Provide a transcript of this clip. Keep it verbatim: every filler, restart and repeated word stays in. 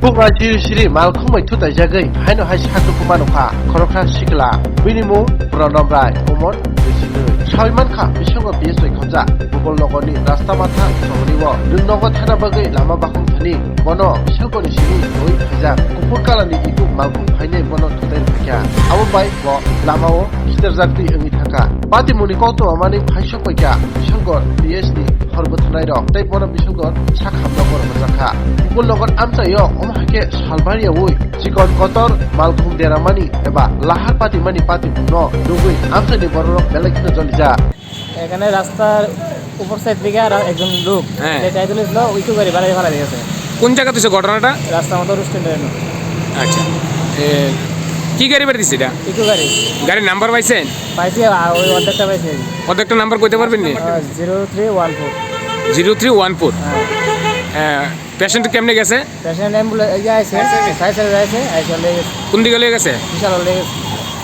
Bukra siri siri malkhung bai thutaijagwi haino hai sakhuku manukha khoroksa sikla. Bini mung Pranab Rai, umor brwi si dui. Sawi mankha bisingo B S bai khamjak Bukol nogorni rasta matha sohoriwo. Nwng nogo thana bagwi lama bakhung thani bono bisingoni simi twi phaijak. Kuphur kalani ituk malkhung phainai bono thutai phaikha. Abo bai bo lamao khitarjakti wngwi thangkha. Patimungni koktwma manwi phaisok paikha Bisongor P S ni hor bwtharnairok tei bono Bisongor sak hamno borok rwjakha. Bukol nogor amchaio omo hai khe salbariyaui chikon kotor malkhung deramani eba lahar patimani patimungno nugwi amchaini bororok belai kheno jolijak. এখানে রাস্তার উপর সাইড থেকে আর একজন লোক, হ্যাঁ। যে টাইটানিক ছিল, ইকো গাড়ি বাড়াই ফেলা গেছে। কোন জায়গা হইছে ঘটনাটা? রাস্তা মতো রুস্টেন্ডের। আচ্ছা। এ, কি গাড়ি বাড়ি দিছে এটা? ইকো গাড়ি। গাড়ির নাম্বার পাইছেন? পাইছি, আর ওই অর্ধেকটা পাইছি। অর্ধেকটা নাম্বার কইতে পারবেন নি? Zero three one four. Zero three one four. হ্যাঁ। এ, পেশেন্ট কেমনে গেছে? পেশেন্ট অ্যাম্বুলেন্স, ইয়ে আইছে, ফায়ার সার্ভিস আইছে, আইসা লেগে গেছে। কোন দিকে লেগে গেছে? বিশাল লেগে গেছে।